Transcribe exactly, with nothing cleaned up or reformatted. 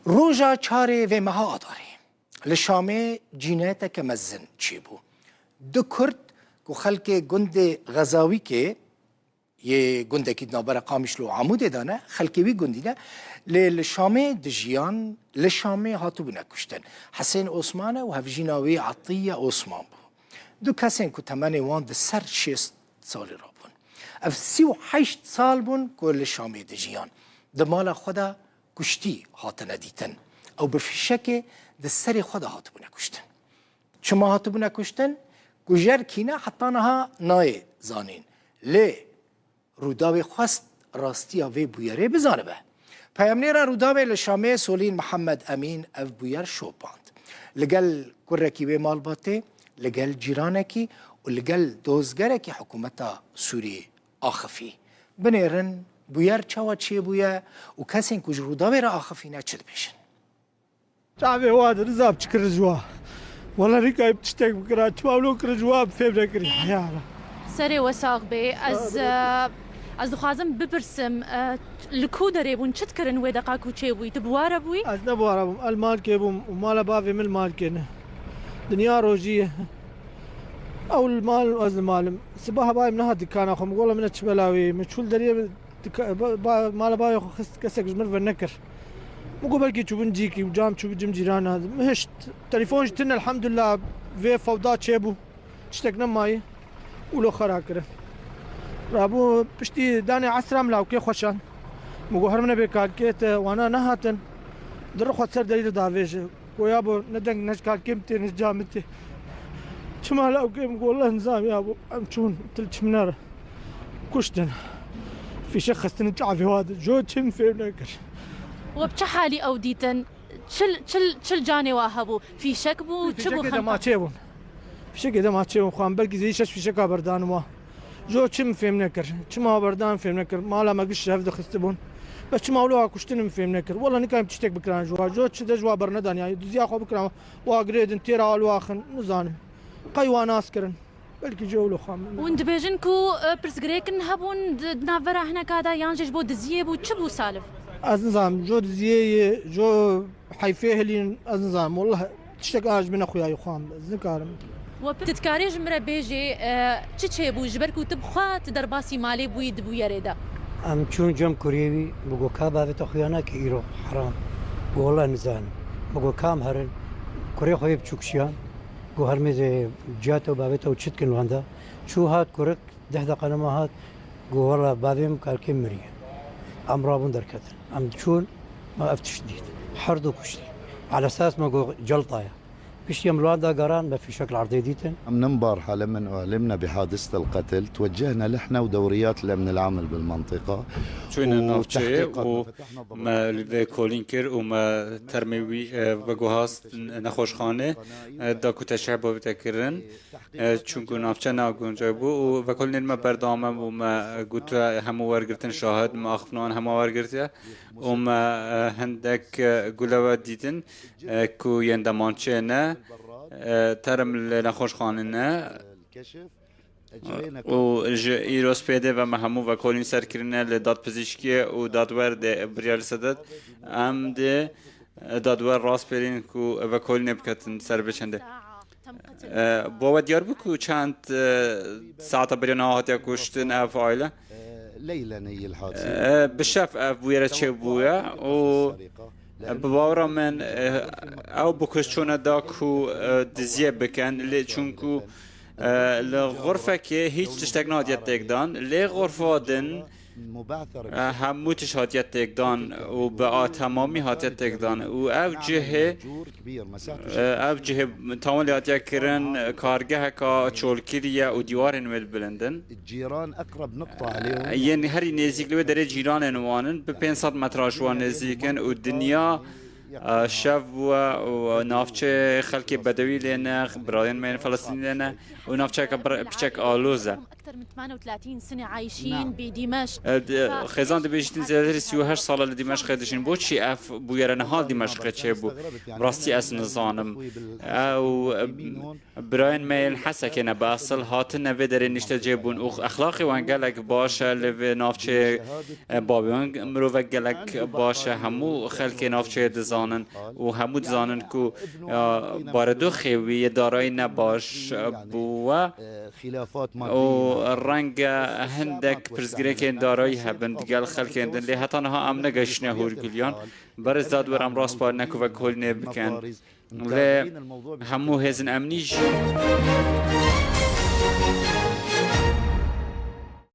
Roja çarê vê meha Adarê li Şamê cînayeteke mezin çêbû. Du Kurd ku xelkê gundê Xezawîkê yê gundekî di navbera Qamişlo û Amûdê de ne, xelkê wî gundî ne, lê li Şamê dijiyan, li Şamê hatibûne kuştin. Hesên Osman e û hevjîna wî Etiye Osman bû. Du kesên ku temenê wan di ser şêst salî re bûn. Ev sî û heşt sal bûn ku li Şamê dijiyan. Di mala xwe de kuştî hatine dîtin. Ew bi fîşekê di serê xwe de hatibûne kuştin. Çima hatibûne kuştin? Kujer kî ne heta niha nayê zanîn. Lê Rûdawê xwest rastiya vê bûyerê bizanibe. Peyamnêra Rûdawê li Şamê Solîn Mihemed Emîn ev bûyer şopand. Li gel kurekî wê malbatê, li gel cîranekî û li gel dozgerekî hikûmeta Sûrî axifî. Binêrin bûyer çawa çêbûye û kesên ku ji Rûdawê re axifîne çi dibêjin? Çavê wa de nizam çi kirin ji wa. Wele nikayî tiştek bikira. Çima wilo kirin ji wa bi fêm nekirî. Ya Allah. Serê we sax bê. Ez, e, ez dixwazim bipirsim, e, li ku derê bûn, çi dikirin wê deqa ku çêbûyî? Tu bi wa re bûyî? Ez ne bi wa re bûm. Ez li malkê bûm û mala bavê min li malkê ne. Dinya rojî ye. Ew li mal, ez li mal im. Sibaha bayê min nehat dikana xwe. Min got, "Wele min e çi belawê ye." Min çû li deriyê dika-, ba, ba, mala bavê xwe xist, kesek ji min ve nekir. Min got, "Belkî çûbin cîkî û cam çûbî cim cîrana." Min hişt. Telefon jî tune, elhamdulillah, vê fewda çêbû. Tiştek nemayî. Wilo xera kirin. Rabû piştî danê esra min lawkê xweşan. Min got, "Herin bê kalkê te wana nehatin. Di rixwe ser derî de davêje." Goya bo ne deng ne ji kalkê min tê, ne ji ca min tê. Çima lawkê min got, "Wele nizam ya bo em çûn til çimne re." Kuştin. Fîşek xistin çavê wa de. Jo çi min fêm nekir. We bi çi halî ew dîtin? Çil, çil, çil canê wa hebû? Fîşek bû, çi bû? Fîşekê xemta? Demaçê bûn. Fîşekê demaçê bûn xwe. Belkî zêdî şeş fîşeka berdan wa. Jo çi min fêm nekir. Çima berdan fêm nekir. Mala me giş ji hev dixistibûn. Bes çima wilo wa kuştin min fêm nekir. Wela nikayim tiştek bikiran ji wa. Jo çi de ji wa bernedan ya. Duziya xwe bikiran. Wa girêdin têra wa li wa xin. Nizanim. Qey wa nas kirin. Belkî ji ewlo xwe min. Hûn dibêjin ku, e, pirsgirêkin hebûn di, di navbera hineka de, yan jî ji bo diziyê bû, çi bû Salif? Ez nizanim, jo diziyê ye, jo heyfê hilîn, ez nizanim. Wallah tiştek a ji min nexuyayî xwe min, ez nikarim. We pi-, tu dikarî ji min re bêjê, e, çi çêbû, ji ber ku tu bi xwe tu derbasî malê bûyî di bûyerê de? Em çûn cem kurê wî, min got, "Ka bavê te xuya nake îro heram?" Got, "Wallah nizanim." Min got, "Kam herin?" Kurê xwe yê biçûk şiyan. Got, "Hermê de ciya te û bavê te û çi dikin wenda?" Çû hat kurik, deh deqa nema hat. Got, "Wela bavê min kalkê miriye." Em rabûn derketin. Em diçûn, me ev tişt dît. Her du kuştî. Ala esas me got, "Celta ye." Piştî em li wan da geran, me fîşek li erdê dîtin. أمن امبارحة لمن أعلمنا بحادثة القتل توجهنا نحن ودوريات الأمن العام بالمنطقة. Çûyne navçeyê û me li vê kolîn kir û me termê wî, e, veguhast nexweşxanê, e, da ku teşrih bavê te kirin, e, çunku navçe naguncay bû û vekolînên me berdame bû, me, e, got, e, hemû wergirtin şahid, me axifnawan hema wergirtiye û me, e, hindek, e, gule we dîtin, e, ku yên demançê ne, e, term li nexweşxanê ne. û ji îro spêdê ve me hemû vekolîn ser kirine li dadpizîşkiyê û dadwer dê biryar li sedet. Em dê dadwer raspêrîn ku vekolînê biketin ser vê çendê. E, bo we diyar bû ku çend, e, saeta beriya niha hatiye kuştin ev aile? E, bi şev ev bûyere çêbûye û Bi bawra min, eh, ew bi kuş çûne da ku, eh, diziyê bikin, lê çunku, eh, li xurfekê hîç tiştek nehatiye têkdan, lê xurfa din, eh, hemû tişt hatiye têkdan û bi a temamî hatiye têkdan û ev cihê, eh, ev cihê tamam lê hatiye kirin, kargeheka çolkirî ye û dîwarên wê bilind in. Yên herî nêzîk li wê derê cîranên wan in, bi pênc sed metra ji wan nêzîk in û dinya, e, şev bûye û navçeyê xelkê bedewî lê ne, birayên me yên Felestînî lê ne û navçeyeke bir-, piçek aloz e. أكثر من ثمانية وثلاثين سنة عايشين بدمشق. Xêzan dibêjîtin zêdetirî sî û heşt sala li Dîmeşqê dijîn. Boçî ev bûyere niha li Dîmeşqê çêbû? Rastî ez nizanim. Ew birayên me yên Hesekê ne, bi esil hatine vê derê niştecê bûn û exlaqê wan gelek baş e. Li vê navçeyê bavê wan mirovek gelek baş e. Hemû xelkê navçeyê dizanin û hemû dizanin ku baredoxê wî yê darayî ne baş bû we. Û renge hindek pirsgirêkên darayî hebin digel xelkên din, lê heta niha em negehiştine hûrgiliyan. Berêz Dadwer, em rast parîne ku vekolînê bikin. Lê hemû hêzên emnî jî